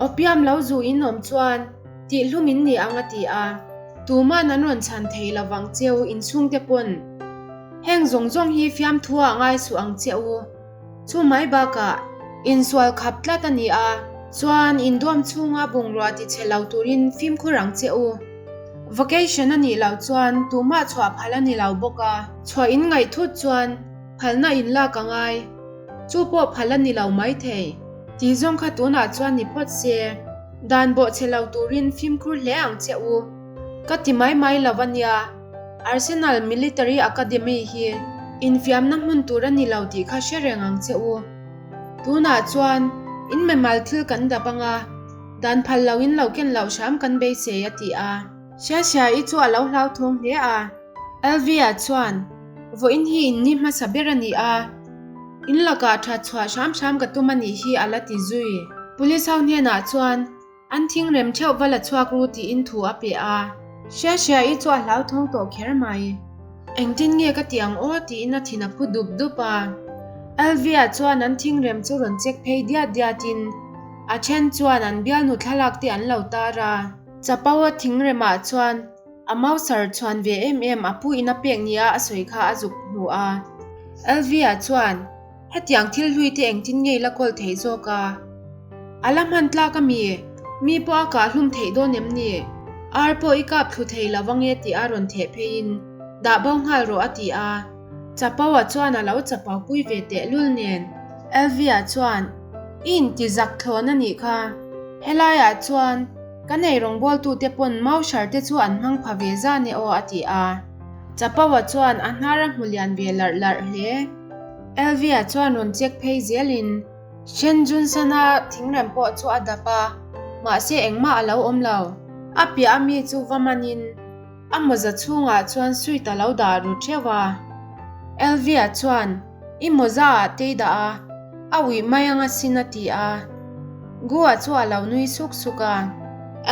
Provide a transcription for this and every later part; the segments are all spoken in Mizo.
Opium lo zu in awm chuan tihhlum in ni ang a ti a. Tuman an rawn chhan thei lo vang cheu inchhungte pawn. Heng zawng zawng hi fiamthu ah ngai suh ang che u. Chu mai bakah insual khap tlat a ni a, chuan induam chhunga bungrua ti chhe lo turin fimkhur ang che u. Vacation a nih loh chuan tumah chhuah phal a ni lo bawk a, chhuah in ngaih thut chuan phalna in lak a ngai. Chu pawh phal a ni lo maithei. Tih zawng kha tunah chuan ni phawt se, dan bawh chhe lo turin fimkhur hle ang che u. Ka ti mai mai lo a nia. Arsenal Military Academy hi infiamna hmun tur a ni lo tih kha hre reng ang che u. Tunah chuan in mimal thil kan dap ang a, dan phal lo in lo ken loh hram kan beisei a ti a. Xiaxia-i chu a lo hlauthawng hle a. Elvia chuan, Vawiin hi in ni hmasa ber a ni a, in lakah that chhuah hram hram ka tum a nih hi a la ti zui. Police ho hnenah chuan, An thing rem theuh va la chhuak ru tiin thu a pe a. Hria hria i chu a hlauthawng tawh kher mai. Engtin nge ka ti ang aw tiin a thin a phu dup dup a. Elvia chuan an thing rem chu rawn check phei diat diat in a then chuan an bialnu thlalak te an lo tar a. Chapo a thing remah chuan a mouse-ar chhuan ve em em a pu in a pek nia a sawi kha a zuk hmu a. Elvia chuan. Hetiang thil hlui te engtin nge i la kawl theih zawk a? A la hman tlak a mi? Mi pawh a kah hlum theih dawn em ni? Ar pawh i kap thlu thei lo ange tih a rawn theh pheiin dah bo nghal rawh a ti a. Chapo-a chuan a lo chapo pui ve tehlul nen. Elvia chuan, I inti zak thlawn a nih kha. Helaiah chuan kan ei rawngbawltute pawn Maushar te chu an hmang pha ve zan e aw a ti a. Chapo-a chuan a hnar a hmu lian ve larh larh hle. Elvia chuan rawn check phei zelin Shen Junson-a thingrem pawh chu a dap a, mahse engmah a lo awm lo. A piah a mi chu va manin a mawza chhungah chuan sweet a lo dah ru theuh a. Elvia chuan, I mawza ah te i dah a, a uih mai anga sin a ti a. Gua chu a lo nui suk suk a.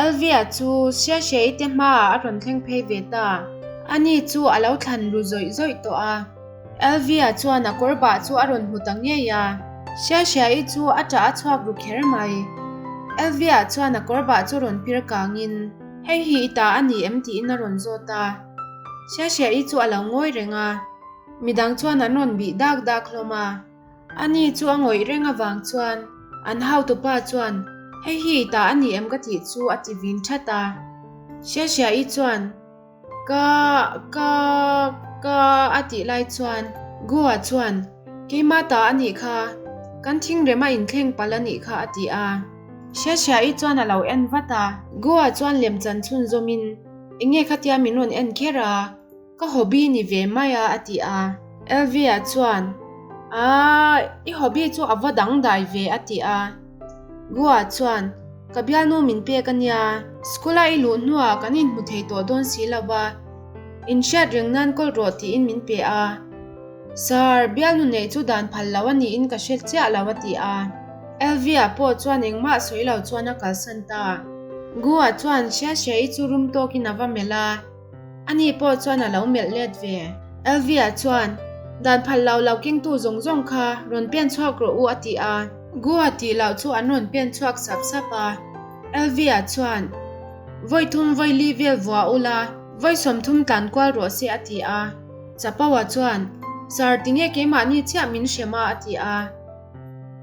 Elvia chu Xiaxia'i te hmaah a rawn thleng phei ve ta. Ani chu a lo thlan ru zawih zawih tawh a. Elvia chuan a kawr bah chu a rawn hmu ta ngei a. Xiaxia'i chu a ṭah a chhuak ru kher mai. Elvia chuan a kawr bah chu rawn pir kangin, Hei hi i ta a ni em? tiin a rawn zawt a. Xiaxia'i chu a lo ngawi reng a. Midang chuan an rawn bih dak dak hlawm a. Ani chu a ngawih reng avang chuan an hautupa chuan, Hei hi i ta a ni em? ka tih chu a ti vin that a. Xiaxia'i chuan, Ka, ka, ka a tih lai chuan Goa chuan, Keimah ta a nih kha, kan thingrem a inthleng palh a nih kha a ti a. Xiaxia'i chuan a lo en vat a. Goa chuan lemchan chhunzawmin, Enge khatia min rawn en kher a? Ka hobby ni ve mai a a ti a. Elvia chuan, Aaa, i hobby chu a va dangdai ve a ti a. Goa chuan, Ka bialnu min pek a nia, school-a i luh hnuah kan inhmu thei tawh dawn si lo va, inhriat reng nan kawl rawh tiin min pe a. Sir, bialnu neih chu dan phal lo a niin ka hre chiah lo a ti a. Elvia pawh chuan engmah sawi lo chuan a kalsan ta. Goa chuan Xiaxia'i chu rum tawkin a va melh a. Ani pawh chuan a lo melh let ve. Elvia chuan, Dan phal lo lo kengtu zawng zawng kha rawn pen chhuak rawh u a ti a. Gua tih loh chu an rawn pen chhuak sap sap a. Elvia chuan, Vawi thum vawi li vel vua ula, vawi 30 tlan kual rawh se a ti a. Chapoa chuan, Sir tinge keimahni chiah min hrem a a ti a.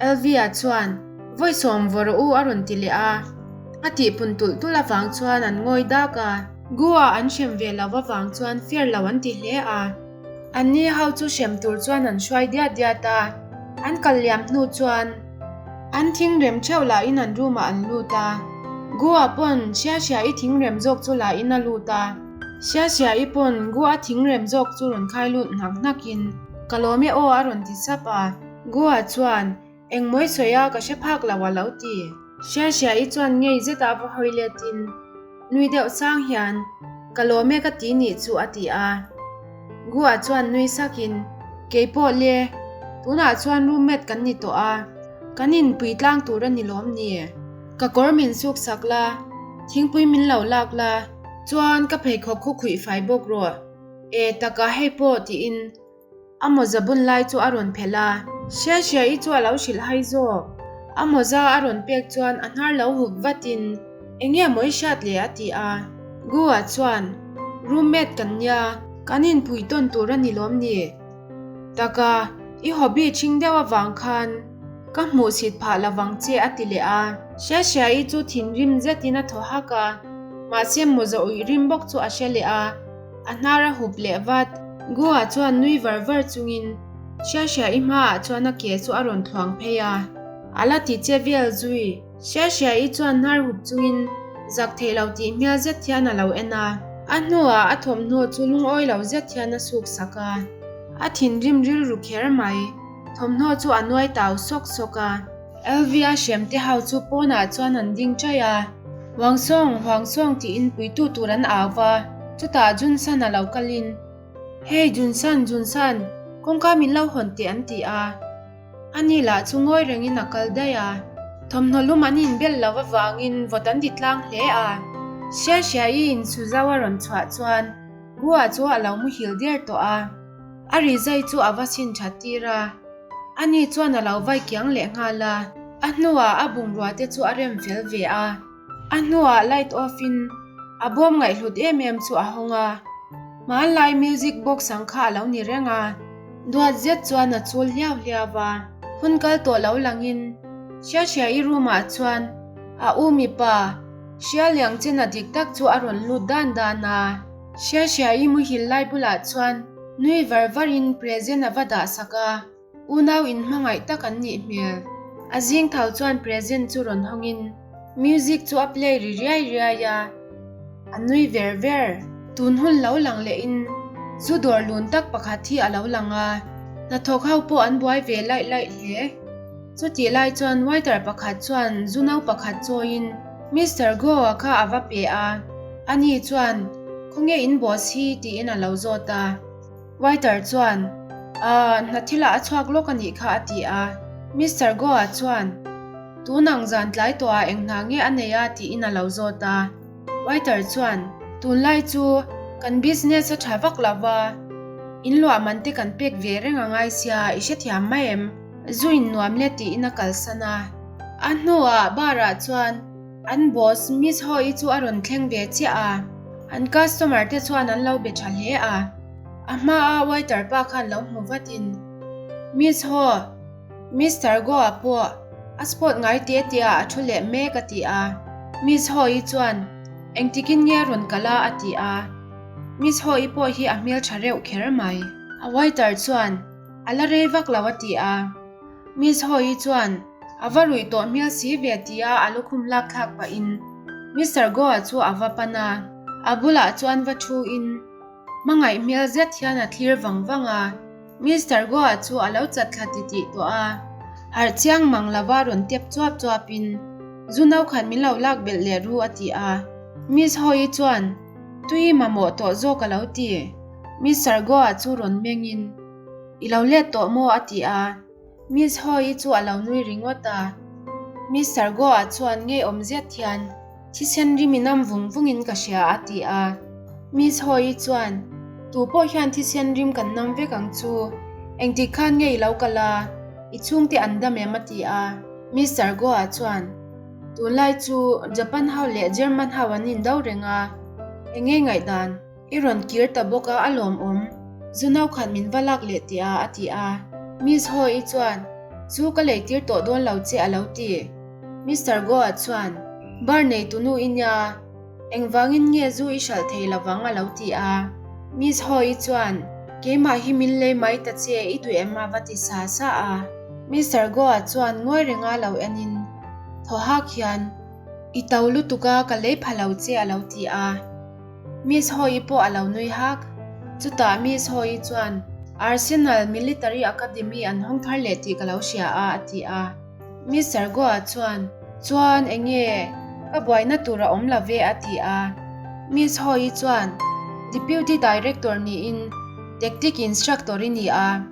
Elvia chuan, Vawi sawm vaw rawh u a rawn ti leh a. A tihpun tulh tulh avang chuan an ngawi dak a. Gua an hrem ve lo avang chuan fair lo an ti hle a. Anni ho chu hrem tur chuan an hruai diat diat a. An kal liam hnu chuan an thingrem theuh lahin an room ah an lut a. Gua pawn Xiaxia-i thingrem zawk chu lahin a lut a. Xiaxia-i pawn Gua thingrem zawk chu rawn khai lut hnak hnakin, Ka lawm e aw a rawn ti sap a. Goa chuan, Engmawi sawi a ka hre phak lo a lo ti. Xiaxia'i chuan ngei zeta va hawi letin, nui deuh sang hian, Ka lawm e ka ti nih chu a ti a. Goa chuan nui sakin, Kei pawh le, tunah chuan roommate kan ni tawh a, kan inpui tlang tur a ni lawm ni? Ka kawr min suk sak la, thingpui min lo lak la, chuan ka pheikhawk khu khuih fai bawk rawh. E taka hei pawh tiin A mawza bun lai chu a rawn phelh a. Xiaxia'i chu a lo hrilh hai zawk. A mawza a rawn pek chuan a hnar lo hup vatin, Enge maw i hriat le? a ti a. Gu-a chuan, Roommate kan nia, kan inpui tawn tur a ni lawm ni? Taka, i hobby ṭhing deuh avang khan ka hmuhsit phah lovang che a ti leh a. Hriahriaii chu thinrim zetin a thaw hak a, mahse mawza uih rim bawk chu a hre leh a. A hnar a hup leh vat. Goa chuan nui var var chungin Hriahriaii hmaah chuan a ke chu a rawn thluang phei a. A la ti che vel zui. Hriahriaii chuan hnar hup chungin zak theih lo tih hmel zet hian a lo en a. A hnuah a thawmhnaw chu lungawi lo zet hian a suk sak a. A thinrim rilru kher mai. Thawmhnaw chu a nuai tau sawk sawk a. Elvia hrem te ho chu pawnah chuan an ding chaih a, Huangsawng, Huangsawng tiin puitu tur an au va, chutah Junsan a lo kalin, Hey Junsan, Junsan, kawngka min lo hawn teh an ti a. Ani lah chu ngawi rengin a kal daih a, thawmhnaw lum an inbel lo avangin vawt an ti tlang hle a. Hria hria-i in Suzau a rawn chhuah chuan Gua chu a lo muhil der tawh a, a rizai chu a va chhin that tir a. Ani chuan a lo vai kiang leh nghal a, a hnuah a bungrua te chu a rem fel ve a. A hnuah light off in a bawm ngaihhlut em em chu a hawng a, hmanlai music box ang kha a lo ni reng a. Duat zet chuan a chul hliau hliau a, hun kal tawh lo langin Hriahriaii room ah chuan a u mipa Hrialiang chena dik tak chu a rawn lut dan dan a. Hriahriaii muhil lai bulah chuan Nui var varin present a va dah sak a, unau inhmangaih tak an nih hmel. A zing tho chuan present chu rawn hawngin music chu a play ri riai riai a, a nui ver ver. Tun hun lo lang lehin zu dawr lun tak pakhat hi a lo lang a, hnathawk ho pawh an buai ve laih laih hle. Chutih lai chuan waiter pakhat chuan zu no pakhat chawiin Mister Goa kha a va pe a, ani chuan, Khawnge in boss hi? tiin a lo zawt a. Waiter chuan, Aah, hna thilah a chhuak lawk a nih kha a ti a. Mister Goa chuan, Tun ang zan tlai tawhah eng hna nge a nei a? tiin a lo zawt a. Waiter chuan, Tunlai chu kan business a tha vak lo va, in luah man te kan pek ve reng a ngai sia, i hrethiam mai em? Zu in nuam le tiin a kalsan a. A hnuah bar ah chuan an boss Miss Ho-i chu a rawn thleng ve chiah a, an customer te chuan an lo be tha hle a. A hma a waiter pa khan lo hmu vatin, Miss Ho, Mister Goa pawh a spot ngai te te ah a thu leh mek a ti a. Miss Ho-i chuan, Engtikin nge a rawn kal a? a ti a. Miss Ho-i pawh hi a hmel tha reuh kher mai. A waiter chuan, A la rei vak lo a ti a. Miss Ho-i chuan a va ruih tawh hmel si ve tia a lukhum lak thlak pahin Mister Goa chu a va pan a. A bulah chuan va thuin hmangaih hmel zet hian a thlir vang vang a. Mister Goa chu a lo chat thla titih tawh a. Harh chiang mang lova rawn tep chuap chuapin zu no khat min lo lak belh leh ru a ti a. Miss Ho-i chuan tui mamawh tawh zawk a lo ti. Mister Goa chu rawn mengin, I lo let tawh maw? a ti a. Miss Ho-i chu a lo nui ringawt a. Mister Goa chuan ngeiawm zet hian, Thisen rim i nam vung vungin ka hria a ti a. Miss Ho-i chuan, Tu pawh hian thisen rim kan nam vek ang chu. Engtik khan nge i lo kal a? I chhungte an dam em? a ti a. Mister Goa chuan, Tunlai chu Japan ho leh German ho an indo reng a, eng nge ngaihdan? I rawn kir ta bawk a, a lawmawm. Zu no khat min va lak leh tih a, a ti a. Miss Ho-i chuan, Zu ka lei tir tawh dawn lo che a lo ti. Mister Goa chuan, Bar nei tu nu i nia, engvangin nge zu i hralh thei lovang a lo ti a. Miss Ho-i chuan, Keimah hi min lei mai ta che, i duh em a va ti sa sa a. Mister Goa chuan ngawi renga lo enin, thaw hak hian, I to lutuk a, ka lei pha lo che a lo ti a. Miss Ho-i pawh a lo nui hak. Chutah Miss Ho-i chuan, Arsenal Military Academy an hawng thar leh tih ka lo hria a, a ti a. Mister Goa chuan, Chuan eng nge? Ka buaina tur a awm lo ve, a ti a. Miss Ho-i chuan, Deputy Director niin Tactic Instructor i ni a,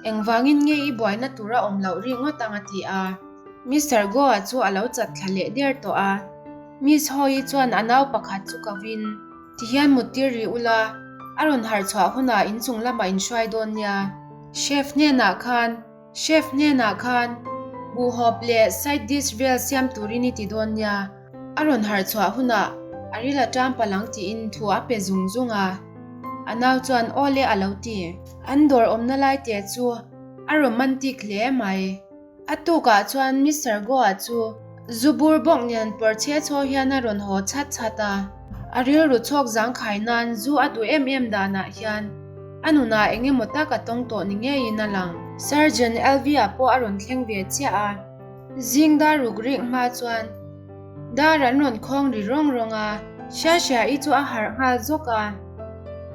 engvangin nge i buaina tur a awm loh rih ngawt ang, a ti a. Mister Goa chu a lo chat thla leh der tawh a. Miss Ho-i chuan a nau pakhat chu ko in, Ti hian mut tir rih ula, a rawn harh chhuah hunah inchung lamah in hruai dawn nia. Chef hnenah khan, Chef hnenah khan. Buhhawp leh side dish vel siam turin i ti dawn nia. A rawn harh chhuah hunah a ril a ṭam palh ang tiin thu a pe zung zung a. A nau chuan aw le a lo ti. An dawr awmna lai te chu a romantic hle mai. A tukah chuan Mister Goa chu zu bur bawk nen pawr chhe chhaw hian a rawn haw chhat chhat a. A rilru chhawk zangkhai nan zu a duh em em danah hian a nunah eng emaw tak a tawng tawh ni ngeiin a lang. Surgeon Elvia pawh a rawn thleng ve chiah a. Zing dar ruk rik hma chuan dar an rawn khawng ri rawng rawng a, Hriahriahi chu a harh nghal zawk a,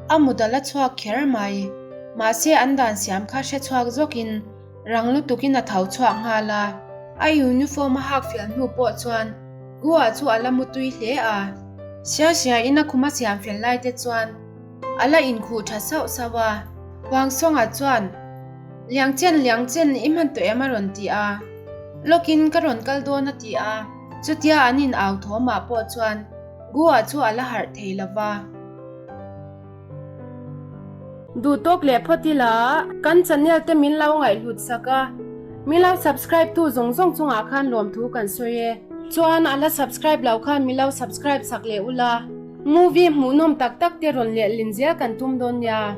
a mut a la chhuak kher mai. Mahse an dan siam kha hre chhuak zawkin rang lutukin a tho chhuak nghal a, a uniform a hak fel hnu pawh chuan Gua chu a la mu tui hle a. Hriahriahin a khum a siam fel lai te chuan a la inkhuh tha sauh sauh a, Huangsawnga chuan, Liang chen, liang chen, i hman tawh em a rawn ti a, lawkin ka rawn kal dawn a ti a, chutia an in au thawmah pawh chuan Gua chu a la harh thei lo va. Duh tawk leh phawt ila, kan channel te min lo ngaihhlut sak a, min lo subscribe tu zawng zawng chungah khan lawmthu kan sawi e. Chuan a la subscribe lo khan min lo subscribe sak leh ula. Movie hmuhnawm tak tak te rawn lehlin zel kan tum dawn nia.